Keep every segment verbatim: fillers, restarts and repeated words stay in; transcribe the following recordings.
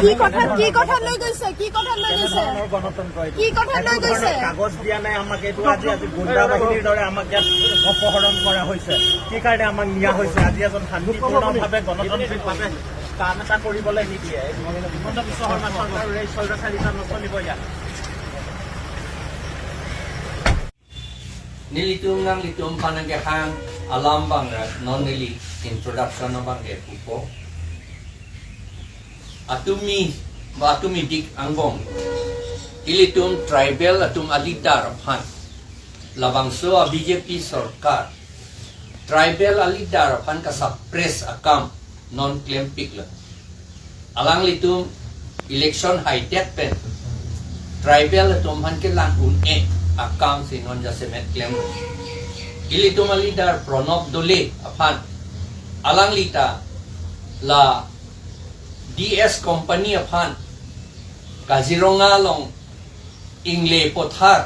কি কথা, কি কথা লৈ গৈছে? কি কথা লৈ গৈছে? কেনেধৰণৰ গণতন্ত্ৰ এইটো? কি কথা লৈ একো ধৰণৰ গৈছে? কাগজ দিয়া নাই আমাক। এইটো আজি, আজি গুণ্ডা বাহিনীৰ দৰে আমাক ইয়াত অপহৰণ কৰা হৈছে। কি কাৰণে আমাক নিয়া হৈছে? আজি এজন শান্তিপূৰ্ণভাৱে গণতান্ত্ৰিকভাৱে কাম এটা কৰিবলৈ নিদিয়ে। হিমন্ত বিশ্ব শৰ্মা চৰকাৰৰ এই স্বৈৰাচাৰীতা নচলিব ইয়াত। Nelitum nanglitum aphan nangkehang alam abang ra non neli introduction abang ke pupo. Atumi, ba atumi dik angbong. Ilitum tribal atum a-leader aphan, labangso a-B J P sorkar tribal a-leader aphan ka-suppress akam non klempiklo. Alanglitum election haidet pen tribal atum aphan kelang un-e akam si non jasemet klem. Ilitum a-leader Pranab Doley aphan, alangli ta la D S company aphan Kaziranga along Ingle Pothar,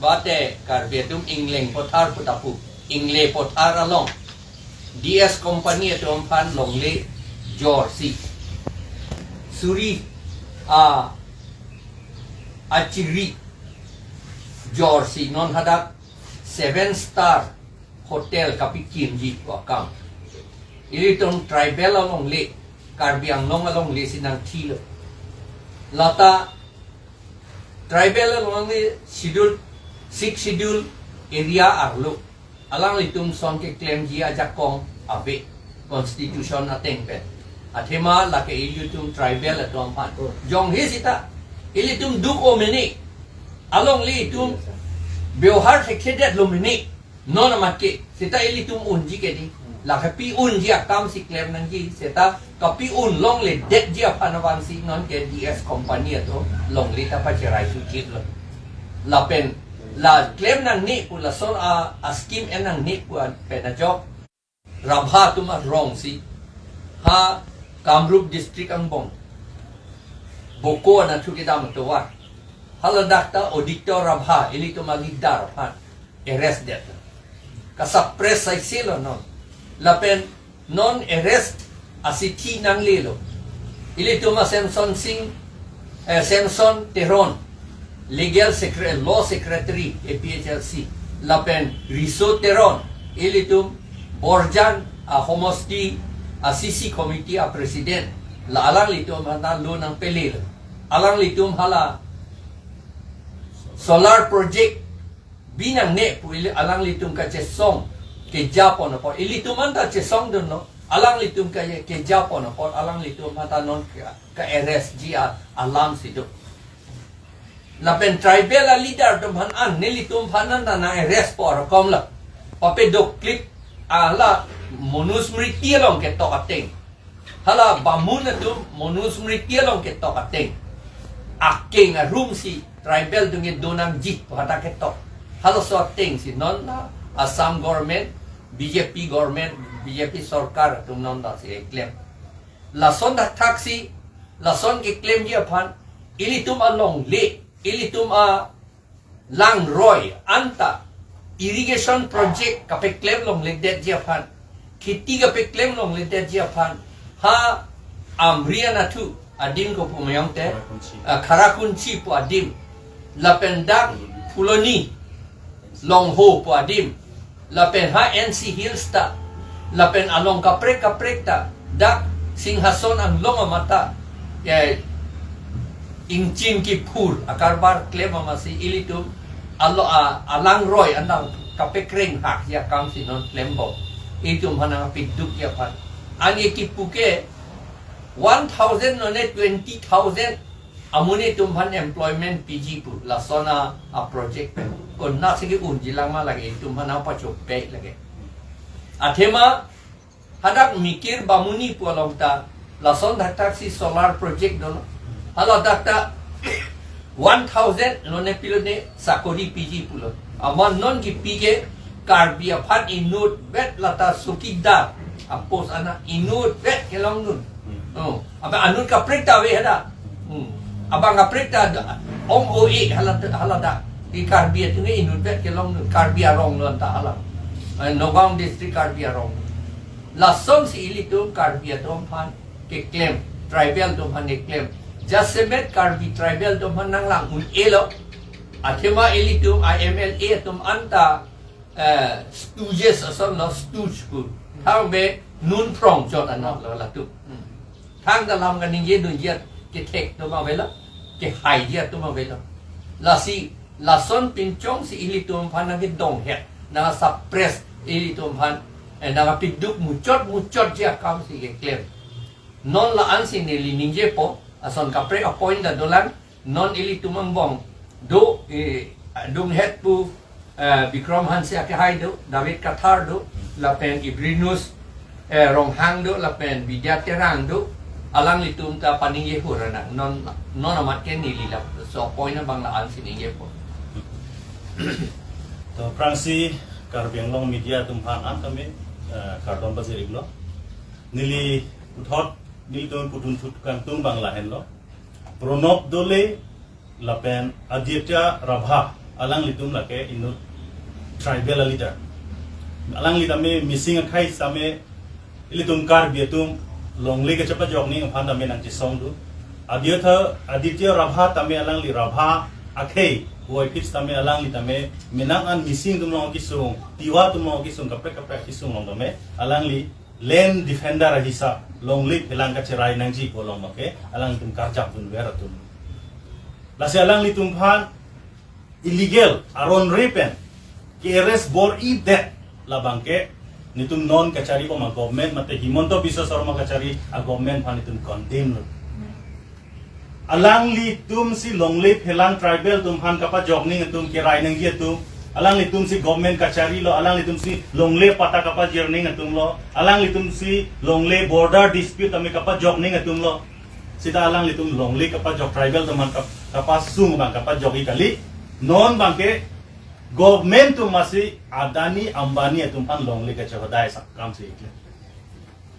bate Karbi atum Ingleng Pothar pu ta pu, Ingle Pothar along D S company atum aphan longle jorsi, suri a, achiri jorsi non hadak seven star hotel kapikimji pu akam. Ilitum tribal alongle, Karbi Anglong alongle si nangthilo. Lata tribal alongle schedule, six schedule area arlo alanglitum ason keklemji ajakong ave, constitution ateng pen. Athema lake ilitum tribal atum aphan jongsi sita ilitum duk-o mene, alongle itum byohar thekthedetlo mene. Non amat ke, seta ilitum unji ke di. Lake pi unji akam si klem nangji, seta kapi un longledetji aphan abang si non ke D S company atum longle ta pacherai suchit lo. Lapen, la klem nangne pu, lason a, a-scheme en nangne pu pen ajok Rabha atum arong si ha Kamrup district angbong Boko anatthu kedam atovar, haladak ta Aditya Rabha, ilitum a-leader aphan arrest det. Ka-suppress saisilo non. Lapen non arrest asithi nanglelo. Ilitum a-Samson Sing, eh, Samson Teron, legal secre-, law secretary A P H L C. Lapen Riso Teron, ilitum Borjan a-homosti a-C C committee a-president. La alanglitum aphan ta lo nangpelelo. Alanglitum hala solar project bi nangne pu ili alanglitum kachesong kejapon apot, ilitum anta chesongdunlo, alanglitum ka, kejapon apot, alanglitum anta non ka, ka-arrestji a, alam si do. Lapen tribal a-leader atum aphan an, nelitum aphan anta nang-arrestpo arokom la. Pape doklik a la Manusmriti along ketok ateng. Hala Bamun atum Manusmriti along ketok ateng. Akeng arum si tribal atum kedo nangji pu hadak ketok. Halaso ateng si non la Assam government, B J P government, B J P sorkar atum non ta si keklem. Lason thakthak si, lason keklemji aphan, ilitum alongle, ilitum a langroi anta irrigation project kapeklem longledetji aphan, kheti kapeklem longledetji aphan, ha Amri anatthu adim ko pu mayong te, Kharakunchi. Ah, Kharakunchi pu adim, lapen dak Phuloni, Longho pu adim, lapen ha N C Hills ta, lapen along kaprek kaprek ta, dak Singhason anglong amat ta, eh, ingchin kiphur akarbar klem amatsi ilitum alo a, alangroi anang kapekreng hakji akam si non klembom. Itum aphan nangpidukji aphan. Ani kipu ke one thousand nonne twenty thousand amonit atum aphan employment piji pu, lason a, a-project pen. Konatsi ke-unji lang ma lake, itum aphan nangpachopek lake. Athema hadak Mikir Bamuni pu along ta lason thakthak si solar project dolo. Haladak ta one thousand nonne pilone sakori piji pulo. Amat non kipi ke Karbi aphan inutvet, lata chowkidar a-post ana inutvet kelongdun. Hmm. Oh, abang anut kaprek ta ave hadak. Hmm. Abang kaprek ta da, ong-o-e haladak, haladak. Ke Karbi atum ke inutvet kelongdun, Karbi Arong lo anta hala. Eh, Nagaon district Karbi Arong. Lasonsi ilitum Karbi atum aphan keklem, tribal atum aphan keklem. Jasemet Karbi tribal atum aphan nanglang un-elo. Athema ilitum I M L A atum anta eh, stooges ason lo, stooge pu. Thangbe nun phrong chot anat lo latum. Thangta lam kaningje dunji kethek atum avelo, kehai ji atum avelo. Lasi lason pinchong si ilitum aphan nangkedonghet, nang suppress ilitum aphan, eh, nangpiduk muchot muchot ji akam si keklem. Non la-an si neli ningjepo, ason kaprek apoint ta dolang, non ilitum angbong do, eh, adunghet pu, eh, Bikram Hanse akehai do, David Kathar do, lapen Ibrinus, eh, Ronghang do, lapen Vidya Terang do, alanglitum ta paningje hur anak, non, non amat ke neli laso apoint abang la-an si ningjepo. To aphrangsi Karbi Anglong media atum aphan an tame, eh, kardom pajir-iklo. Neli puthot, nelitum pudun thut kangtung abang lahenlo. Pranab Doley lapen Aditya Rabha, alanglitum lake inut tribal a-leader. Alangli tame Mising akhei tame ilitum Karbi atum longle kachepajok ning aphan tame nangchesong do. Aditya, Aditya Rabha tame alangli Rabha akhei, voiphit tame alangli tame menang an Mising atum along kesung, Tiwa atum along kesung, kaprek kaprek kesung along tame alangli land defender ahisa longle phelang kacherai nangji pu along abang ke alangtum karjap dunver atum. Lasi alanglitum aphan illegal aron re pen ke-arrest bor-idet labang ke nelitum non kachari bom a-government mate Himanta Biswa Sarma kachari a-government aphan nelitum condemn lo. Alanglitum si longle phelang tribal atum aphan kapajok ning atum, kerai nangji atum, alanglitum si government kachari lo, alanglitum si longle patta kapajir ning atum lo, alanglitum si longle border dispute tame kapajok ning atum lo. Seta alanglitum longle kapajok tribal atum aphan kap-, kapasung abang kapajok-i kali. Non abang ke government atum masi Adani Ambani atum aphan longle kachehodai sak akam si ikle.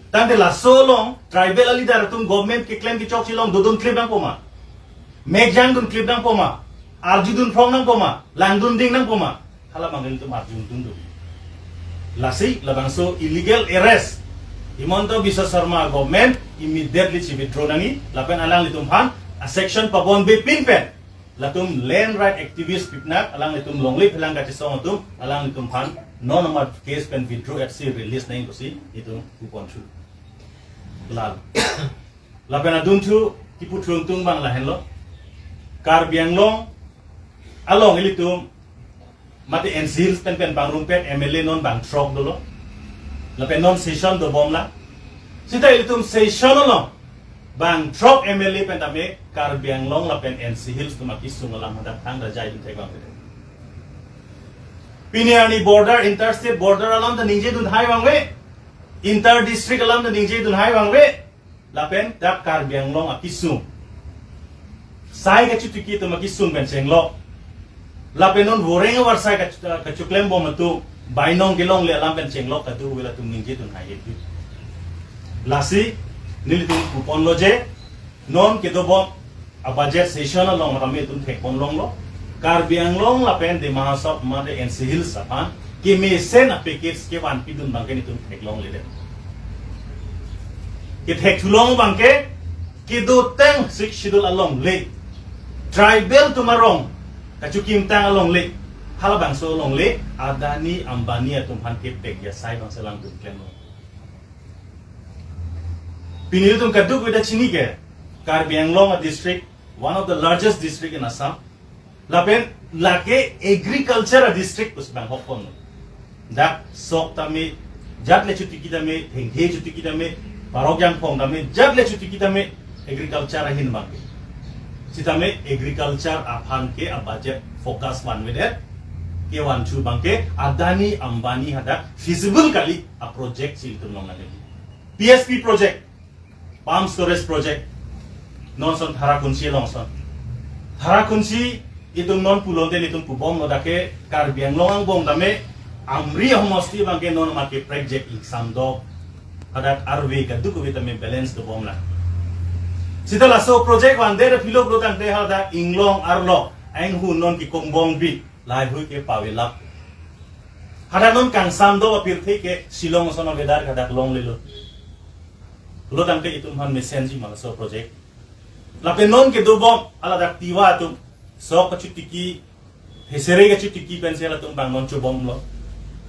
Tangte laso along tribal a-leader atum government keklem kechokche along dodun klip nangpo ma? Mekjang dun klip nangpo ma? Arju dun phrong nangpo ma? Langdun ding nangpo ma? Hala abang ilitum arju dun dun. Lasi labangso illegal arrest Himanta Biswa Sarma government immediately chi-withdraw nangji, lapen alanglitum aphan a-section pabonbe pin pen latum land right activist pipnak, alanglitum longle phelang kachesong atum, alanglitum aphan non amat case pen withdraw at si release nangji pusi itum kupon thu. Lal. Lapen adunthu kipu thungtung abang lahenlo. Karbi Anglong along ilitum mate N C Hills pen pen pangrumpet M L A non bang throk dolo. Lapen non session dobom lang. Seta ilitum session along bang throk M L A pen tame Karbi Anglong lapen N C Hills atum akesung alam hadak thangta jai dun thek abang bete. Pini arni border, interstate border alam ta ningje dun hai abang ave. Inter district alam ta ningje dun hai abang ave. Lapen dak Karbi Anglong akesung, sai kachitiki atum akesung pen chenglok. Lapen non voreng avarsai kachu-, kachuklem bom atum, bainong kelongle alam pen chenglok kadu vel atum ningje dun hai hepi. Lasi nelitum kupon lo je, non kedobom a-budget session along tame itum thekpon longlo. Karbi Anglong lapen Dima Hasao mate N C Hills aphan kemesen a-package kevan pidun abang ke nelitum theklongle det. Kethek thulong abang ke kedotang Sixth Schedule alongle, tribal atum arong kachukimtang alongle, halabangso alongle Adani Ambani atum aphan kepek ya sai abang selang dun klemlo. Pini itum kadokave ta chini ke Karbi Anglong a-district, one of the largest district in Assam. Lapen lake agriculture a-district pusi bang hokpon. Dak sok tame, jat le chotiki tame, thengthe chotiki tame, parok jangphong tame, jat le chotiki tame, agriculture ahin abang ke. Sitame agriculture aphan ke a-budget focus vanvedet, kevanthu abang ke Adani Ambani hadak feasible kali a-project si itum long nangji. P S P project, pump storage project, non son Tharakhunchi along son. Tharakhunchi itum non pulote nelitum pubomlo, dak ke Karbi Anglong angbong tame Amri ahomosti abang ke non amat ke project ingsam do. Hadak arve kadokave tame balance dobom lang. Seta laso project vandet aphi lo pulo tangte hadak inglong arlo, ainghu non ke kongbong bi, laheihui ke pavelap. Hadak non kangsam do apirthe ke Shillong ason avedar hadak longlelo. Pulo tangte itum aphan mesenji ma laso project. Lapen non kedobom, haladak Tiwa atum sok kachitiki, hesere kachitiki pensi halatum bang non chobomlo.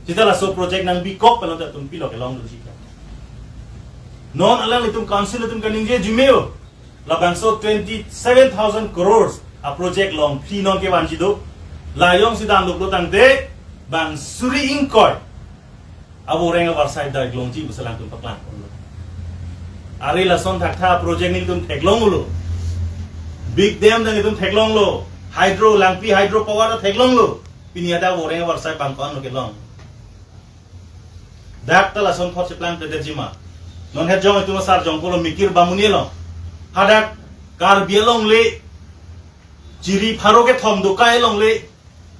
Sita laso project nangbikok pen halatum pilo kelong dun sita. Non alanglitum council atum kaningje jumeo. Labangso twenty-seven thousand crores a-project longphli non kevanji do. La jongsi damloklo tangte bang suri ingkoi avoreng avarsai dai longji pu si alangtum paklang. Are lason thaktha project nelitum theklong ulo. Big dam nelitum theklonglo. Hydro, Langpi hydro power ta theklonglo. Pini hadak avoreng avarsai bang ko-anlo kelong. Dak ta lason thot cheplangpledetji ma. Non het jong itum asar jong pulo Mikir Bamuni along. Hadak Karbi alongle, chiri pharo kethom dokai alongle,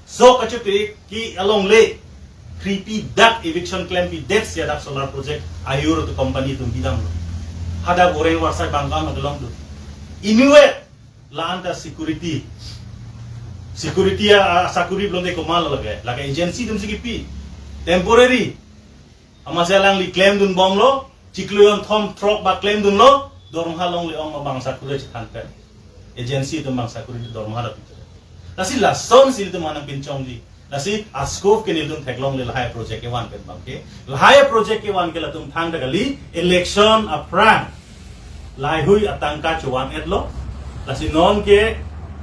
sok kachitiki alongle, kripi dak eviction klempidet si hadak solar project ayur tu company atum bidamlo. Hadak avoreng avarsai bang ko-anlo kelong do. Inuet la-an ta security. Security a, a, sakuri pulote komatlo lake. Lake agency atumsi kipi. Temporary. Amatsi alangli klemdunbomlo, chiklo jon thom throk ba klemdunlo, dormaha longle ong ma bang sakuri chethan pen. Agency atum bang sakuri dormaha ta pi. Lasi lasonsi ilitum aphan nangpinchongji. Lasi a-scope ke nelitum theklongle lahai project kevan pen abangke. Lahai project kevan ke latum thangta kali election aphrang lahaihui atangka chovan-etlo. Lasi non ke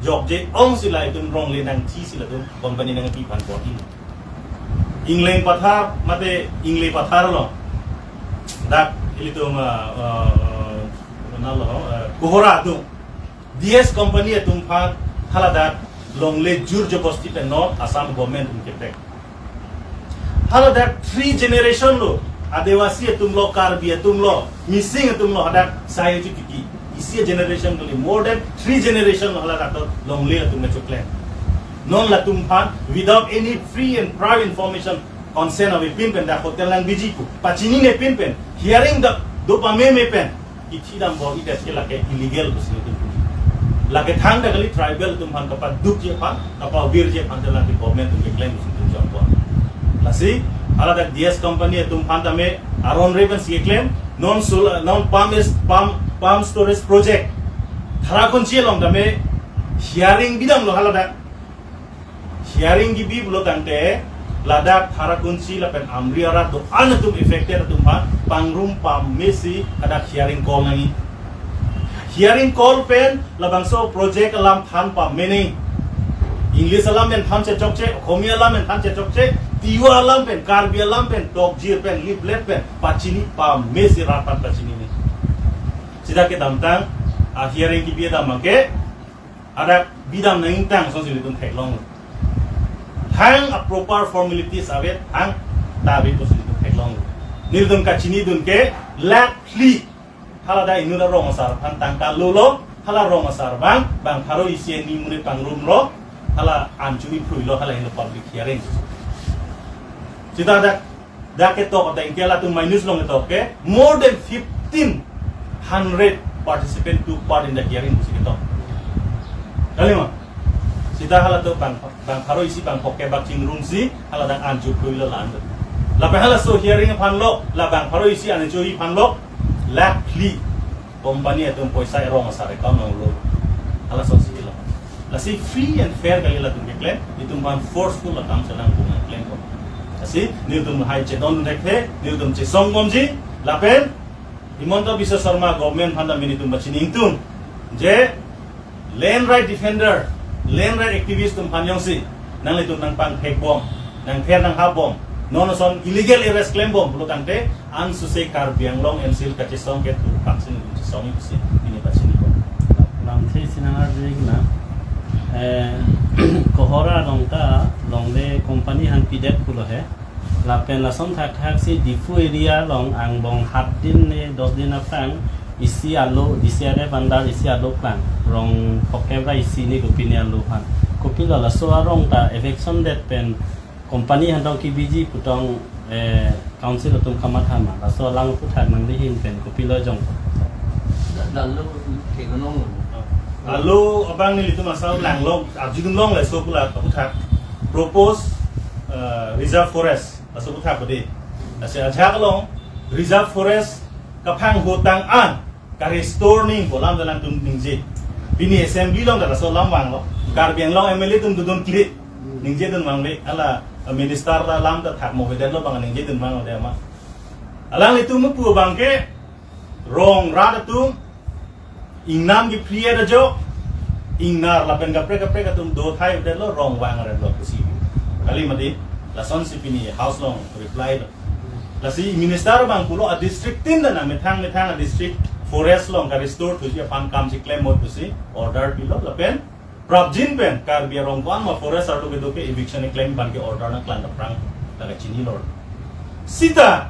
jokje ongsi lahai atum rongle nangthisi latum company nangpi aphan bor-ilo. Ingleng Pathar mate Ingleng Pathar along. Dak ilitum, ah, ah, ah, nalo, ah, Kohora atum. D S company atum aphan haladak longle jur jobosti pen non Assam government atum kepek. Haladak three generation lo, Adivasi atumlo, Karbi atumlo, Mising atumlo, hadak sai kachitiki. Isi generation kali, more than three generation lo haladak longle atum kechoklem. Non latum aphan without any free and prior information, consent avepin pen dak hotel nangbiji pu pachininepin pen, hearing dak do pameme pen, kithidam bor-idet ke lake illegal pusi nelitum puji. Lake thangta kali tribal atum aphan kapadukji aphan, kapavirji aphan te lake government atum keklem pusi nelitum jongpon. Lasi haladak D S company atum aphan tame aron re pensi keklem, non sol-, non pump is, pump, pump storage project Tharakunchi along tame hearing bidamlo haladak. Hearing kebi pulo tangte ladak Tharakunchi lapen Amri arat do-an atum affected atum aphan pangrum pamesi hadak hearing call nangji. Hearing call pen labangso project alam than pameme nangji. English alam pen than chechokche, Okhomia alam pen than chechokche, Tiwa alam pen, Karbi alam pen, tokjir pen, leaflet pen pachini pamesi rat aphan pachini nangji. Sita kedamtang a-hearing kebi dam abangke hadak bidam nangji tang sonsi nelitum theklong. Thang a-proper formalities ave, thangta ave pusi nelitum theklong. Nelitum kachinidun ke lakh phli. Haladak inut arong asar aphan tangka lolo, hala rong asar abang, bang pharo isi hini monit pangrumlo, hala an choi phruilo, hala henlo public hearing. Sita dak dak ketok ateng ke latum minus long ketok ke more than fifteen hundred participant took part in the hearing pusi ketok. Kali ma? Sita halatum bang, bang pharo isi bang phok kebak chingrumsi haladak an choi phruilo la-an. Lapen halaso hearing aphanlo, la bang pharo isi an choi aphanlo, lakh phli company atum poisa erong asar account nanglo. Halasonsi lo. Lasi free and fair kali latum keklem, itum aphan forceful akam selang bunga klem ko. Lasi nelitum hai chedondunde, nelitum chesongbomji, lapen Himanta Biswa Sarma government aphan ta nelitum pachini ingtung je land right defender, land right activist atum aphan jongsi nanglitum nangpangthekbom, nangther nanghapbom, non ason illegal arrest klembom pulo tangte, ansose Karbi Anglong M C L kachesong ke thurphak si nelitum chesong isi pini pachini ko. Lamthe isi nangarju ikna, eh, Kohora along ta longle company aphan pidet pulo he. Lapen lason thakthak si Diphu area along angbong hat din ne dos din aphrang isi alo, D C R F under isi alo klang. Rong phokep ra isi ne kopine alo aphan. Kopilo laso arong ta eviction det pen company aphan tong kebiji pu tong, eh, council atum kamatha ma. Laso alang aphuthak nangli ahin pen kopilo jong. Da-, dalo theklong lo. Alo abang nelitum asal langlong, arjudunlong laso pula aphuthak. Propose, eh, reserve forest, laso aphuthak ko de. Lasi ajak along reserve forest kaphang hotang an ka-restore nangji pu alam ta alangtum ningje. Pini assembly along ta laso alam vanglo. Karbi Anglong M L A atum dodun kli. Ningje dun vangve, hala minister ta alam ta thak mo vedet lo bang ningje dun vanglo de ma. Alanglitum pu abang ke rong rat atum ingnam ke phri-et ajok, ingnar lapen kaprek kaprek atum do thai det lo, rong vang ret lo pusi. Kali mati, lasonsi pini House along reply lo. Lasi minister abang pulo a district tin dan methang methang a district forest along ka restore thuji aphan kam si klem mo pusi order pilo lapen prapjin pen Karbi arong ko-an ma forest arlo kedo ke eviction klem abang ke order nangklang ta aphrang ta kachinilo. Sita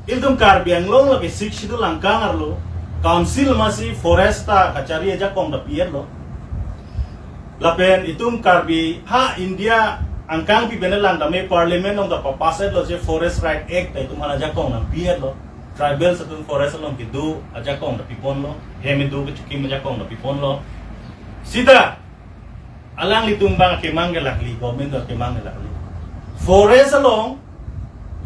ilitum Karbi Anglong lake Sixth Schedule angkang arlo council masi forest ta kachari ajakong ta pi-et lo. Lapen itum Karbi ha India angkang pi bene lang tame parliament along ta papass-et lo je Forest Right Act ta itum aphan ajakong nangpi-et lo. Tribals atum forest along kedo ajakong ta pipon lo. Hem kedo kechikim ajakong ta pipon lo. Sita alanglitum abang kemang ke lakli, government abang kemang ke lakli. Forest along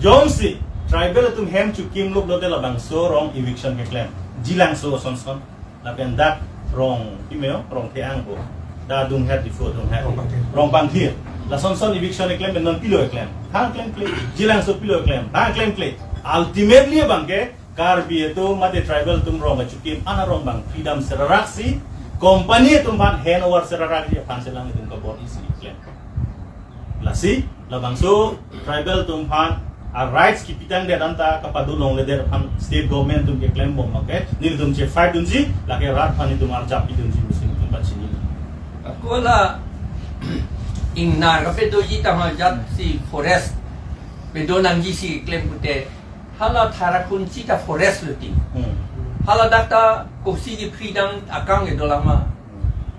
jongsi tribal atum hem chikimlo pulote labangso rong eviction keklem. Jilangso ason son. Lapen dak rong, pi meo, rong Theang bo. Da Dunghet Diphu Dunghet. Rong Pangthir. Rong Pangthir. Lason son eviction keklem, non pilo keklem. Thang klemkle. Jilangso pilo keklem. Thang klemkle. Ultimately abang ke Karbi atum mate tribal atum rong kachikim an arong abang freedom seraraksi company atum aphan hand over seraraksi aphan si alanglitum kabor-isi klem. Lasi labangso tribal atum aphan a rights kipitangdet anta kapado longledet aphan state government atum keklem bom abang ke nelitum che fight dunji, lake rat aphan itum arjap pidunji pusi nelitum pachini. Ako la ingnar kapedoji ta ma jat si forest pedo nangji si klem pute. Hala Tharakhunchi ta forest lo ti. Hmm. Hala dak ta kopisi ke freedom akam ke dolang ma.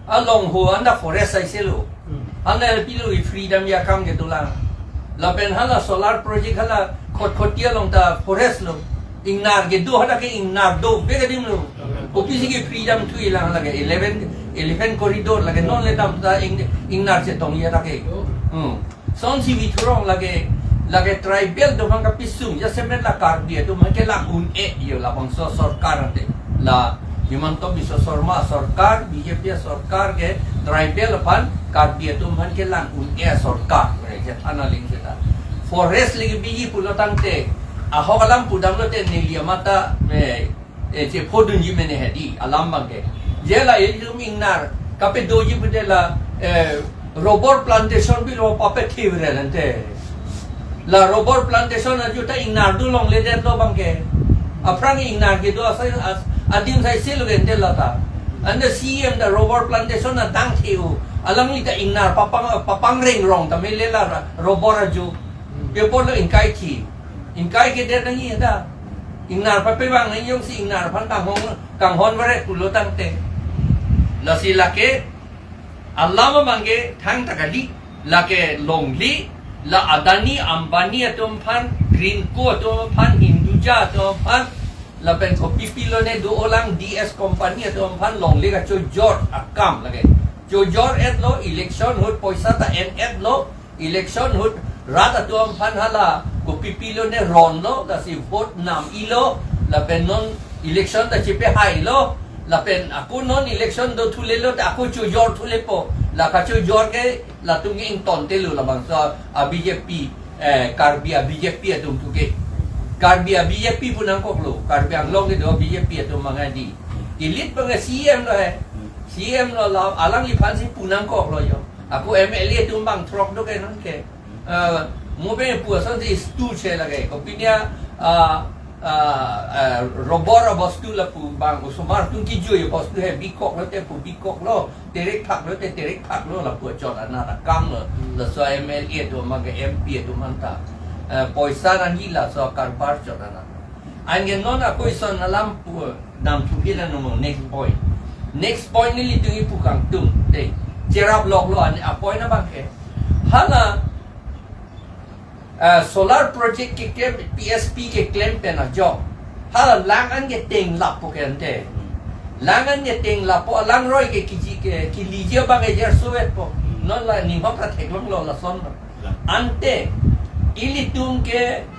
Along ho anda forest aise lo. Hmm. Anda pilo ke freedom ya akam ke dolang. Lapen hala solar project hala Khatkhati along ta forest lo. Ingnar kedo hala ke ingnar do pe kedim lo. Kopisi ke freedom thuilang hala ke eleven, eleven corridor lake non le dam ta ing-, ingnar chetong ya hala ke. Hmm. Sonsi vithurong lake, lake tribal atum aphan kapisung, jasemet la Karbi atum aphan kelang un-e yo labangso sorkar ante. La Himanta Biswa Sarma sorkar, B J P sorkar ke tribal aphan Karbi atum aphan kelang un-e sorkar. Re, je thana ling seta. Forest lake biji pulo tangte, ahok alam pudam lote neli amata, eh, eh, chephodunji mene hedi, alam abang ke. Je la ilitum ingnar kapedoji pute la, eh, rubber plantation bilo pape thivre ante. La rubber plantation aju ta ingnar do longledet lo abang ke. Aphrang ingnar kedo asai as-, adim sai sel gente la ta. Ante C M ta rubber plantation adang theu. Alangli ta ingnar papang, papang reng rong ta mele la ra-, rubber aju. Paper lo ingkai thi. Ingkai kedet nangji ta. Ingnar pape abang nangji jongsi ingnar aphan kanghon, kanghon varet pulo tangte. Lasi lake alam abang ke thangta kali, lake longle, la Adani, Ambani atum aphan, Greenko atum aphan, Hinduja atum aphan, lapen kopi pilone do-olang D S company atum aphan longle kachojor akam lake. Chojor-et lo, election ahut poisa ta en-et lo, election ahut rat atum aphan hala kopi pilone ron lo, lasi vote nam-i lo, lapen non election ta chepehai lo, lapen ako non election do thule lo, ta ako chojor thule po, la kachojor ke latum ke ingtonte lo labangso a B J P, eh, Karbi a B J P atum tu ke. Karbi a B J P pu nangkok lo, Karbi Anglong kedo a B J P atum mangadi. Elite abang C M lo he. C M lo la, alangliphan si pu nangkok lo yo. Ako M L A atum abang throk do ke non ke. Ah, mo be pu asonsi stu che lake. Kopinia, ah, ah, ah, rubber abostu lapu abang osomar atum kijui abostu he bikok lote pu bikok lo. Terek thak lote terek thak lo lapu chot anat akam lo. Hmm. Laso M L A atum abang ke M P atum aphan ta. Eh, poisa nangji laso karbar chot anat. Anke non ako ison alam pu dam thupi la nomo next point. Next point nelitum kipu kangtung. Te, cherap lok lo an a point abang ke. Hala, eh, solar project keklem, P S P keklem pen ajok. Hala lang an ke tenglap po ke ante. Lang an ke tenglap po, alangroi ke kiji ke, kiliji abang ke jer suet po. Non la ninghok ta theklong lo lason lo. Ante, ilitum ke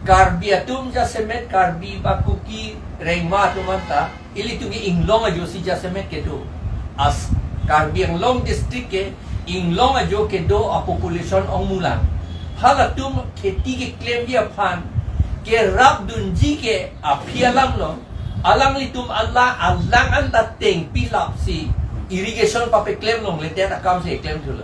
Karbi atum jasemet Karbi ba Kuki Rengma atum anta, ilitum ke inglong ajosi jasemet kedo. As Karbi Anglong district ke inglong ajo kedo a population ongmulang. Halatum kheti keklemji aphan kerap dunji ke aphi alam lo. Alanglitum ala alang anta tengpi lapsi irrigation papeklem longle, det akam si klem thulo.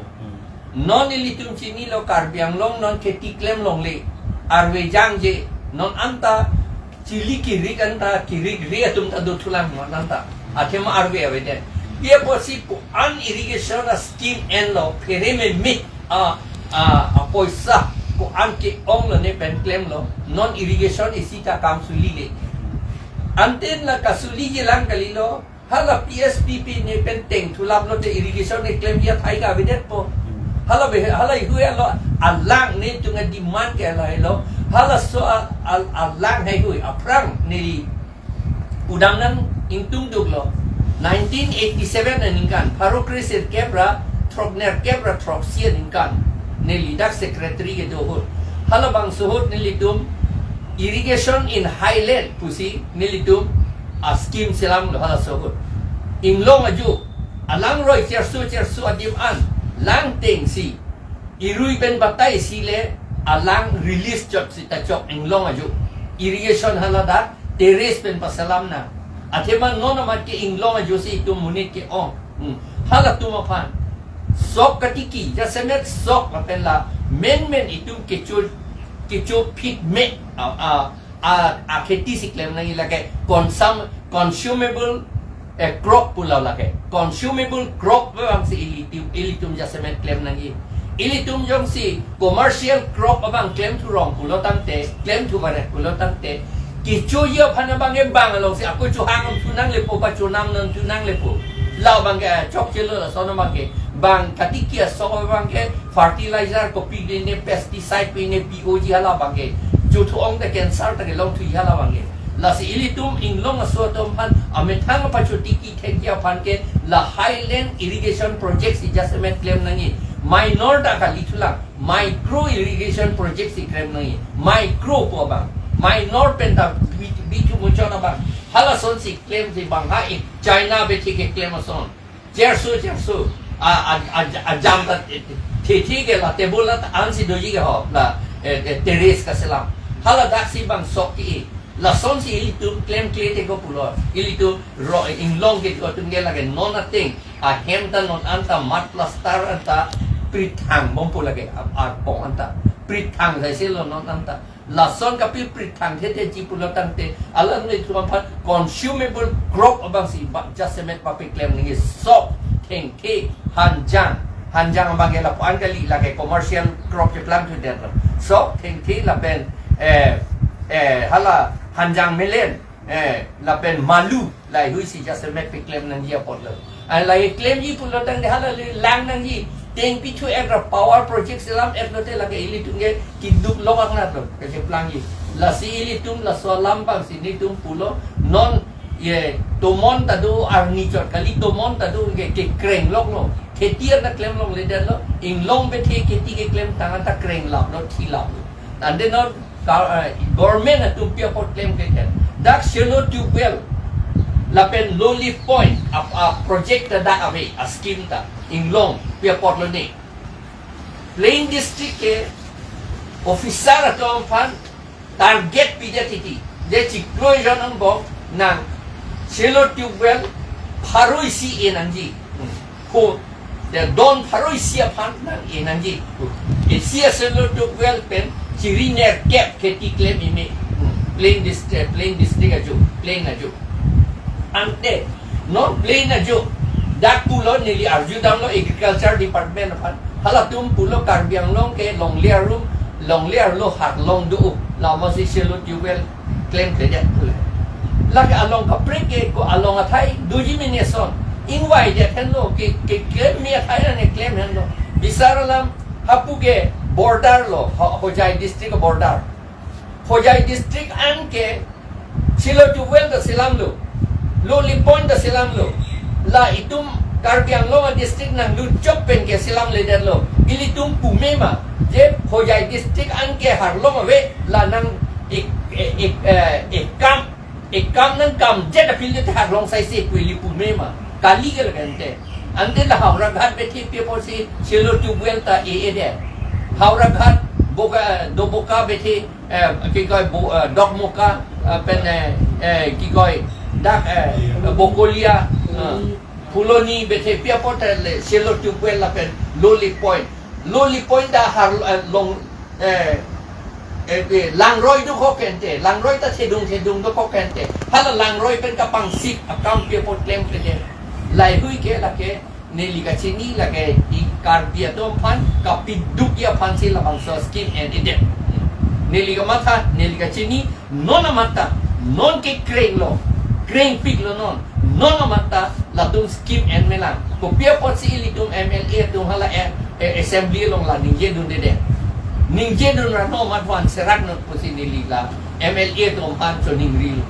Non ilitum chinilo Karbi Anglong non kheti klem longle. Arve jangje, non anta chili kirik anta kirik ri atum ta dothulang non anta. Athema arve avedet. Apotsi ko-an irrigation a scheme enlo, phere me mi a, a, a poisa ko-an ke-onglo ne pen klemlo, non irrigation isi ta kam sulile. Ante la kasuliji lang kalilo, hala P S P P ne pen tengthulap lote irrigation ne klemji athai ka avedetpo. Hala be, hala ihu alo alang netum a demand ke hala helo. Halaso a, a, alang haihui aphrang neli udam nang ingtung duklo. Nineteen eighty-seven aningkan, pharo kre sirkep ra throknerkep ra throksi aningkan, neli dak secretary kedo ahut, halabangso ahut nelitum irrigation in highland pusi nelitum a scheme selamlo halaso ahut. Inglong ajo alang roi cherso cherso adim an lang tengsi irui pen batai si le alang release chot sita chok inglong ajo. Irrigation hala dak terrace pen paselam nang. Athema non amat ke inglong ajo si itum monit ke-ong. Hmm. Halatum aphan sok katiki, jasemet sok lapen la menmen itum kecho, kecho phit me a, a, a, akheti si klem nangji, lake consum-, consumable, eh, crop pulo lake. Consumable crop abang si ilitum, ilitum jasemet klem nangji. Ilitum jongsi commercial crop abang klem thurong pulo tangte, klem thuvaret pulo tangte, kechoji aphan abang ke bang alongsi ako chohang thu nanglepo, pachonam nang thu nanglepo. La abang ke, eh, chokchelo lason abang ke. Bang katiki asok abang ke fertilizer kopi pine, pesticide pine, P O G hala abang ke. Chothu-ong te cancer ta kelong thuji hala abang ke. Lasi ilitum inglong aso atum aphan amethang pachotiki thekji aphan ke la highland irrigation project si jasemet klem nangji. Minor ta kali thulang, micro irrigation project si klem nangji. Micro pu abang. Minor pen ta bi-, bithu muchot abang. Halason si klemsi bang ha-i China bethe keklem ason. Cherso, cherso. A, a, a, ajam ta, eh, thethi ke la table la ta ansi doji ke ho, la, eh, eh, terrace kaselam. Hala dak si bang sok ke-i. Lasonsi ilitum klemkle te ko pulo. Ilitum ro, eh, inglong ke ko atum ke lake non ateng. Ahem ta non anta mat plaster anta prithang bompo lake. A, arpong anta. Prithang sai selo non anta. Lason kapil prithang thethe ji pulo tangte, alanglitum aphan consumable crop abang si ba jasemet papeklem nangji, sok, thengthe, hanjang. Hanjang abang ke lapu-an kali, lake commercial crop keplang thudetlo. Sok, thengthe lapen, eh, eh, hala hanjang melen, eh, lapen malu, laheihui si jasemet peklem nangji apotlo. An lahei klemji pulo tangte hala le lang nangji. Tengpi thu-et ra power project selam et lote lake ilitum ke kiduk lok angnat lo, kacheplangji. Lasi ilitum laso alam abang si nelitum pulo, non ye tomon ta do arni chot kali, tomon ta do ke, kekreng loklo. Kheti anta klem longledetlo, inglong bethe kheti keklem tang anta kreng laplo, thi laplo. Ante non ka, eh, government atum pi apot klem ke kan. Dak shallow tube well lapen low lift point a, a project ta dak ave, a scheme ta. Inglong pi apotlo ne. Plain district ke officer atum aphan target pidet titi. Je chiklo ejon angbong nang shallow tube well pharo isi e nangji. Hmm. Ko, de don pharo isi aphan nang e nangji. Isi a shallow tube well pen chiri nerkep kheti klem ime. Hmm. Plain district, plain district ajo, plain ajo. Ante non plain ajo. Dak pulo neli arjudamlo agriculture department aphan. Halatum pulo Karbi Anglong ke longle arum, longle arlo harlong do. Lama si shallow tube well klemkledet pule. Lake along kaprek ke ko along athai doji mene son. Ingvaidet henlo ke, ke, keklem me athai ane klem henlo. Bisar alam hapu ke border lo, Ho-, Hojai district border. Hojai district an ke shallow tube well ta selamlo. Low lift point ta selamlo. La itum Karbi Anglong a district nanglut chok pen ke selamledetlo. Ilitum pume ma. Je Hojai district an ke harlong ave, la nang ik, ik, ik, eh, ikam, ikam nangkam jet aphi le harlong saise pu ili pume ma. Kali ke lake ante. Ante la Howraghat bethe pi apotsi silo tubewell ta e-edet. Howraghat Boka, Doboka bethe, eh, kikoi Bo-, eh, Dokmoka, eh, pen, eh, eh, kikoi dak, eh, Bokolia, eh, Phuloni bethe pi apot le silo tubewell lapen Lowly Point. Lowly Point ta har, eh, long, eh, eh, eh, langroi dokok ante, langroi ta thedung thedung dokok ante. Hala langroi pen kapangsik akam pi apot klemkledet. Laheihui ke lake neli kachini lake i Karbi atum aphan kapidukji aphansi labangso scheme en-edet. Neli kamatha, neli kachini, non amat ta, non ke krenglo, krengpiklo non, non amat ta latum scheme en-elang. Kopi apotsi ilitum M L A atum hala, eh, eh, assembly along la ningjedundedet. Ningjedun ra non amat van serak non pusi neli la M L A atum aphan choningrilo.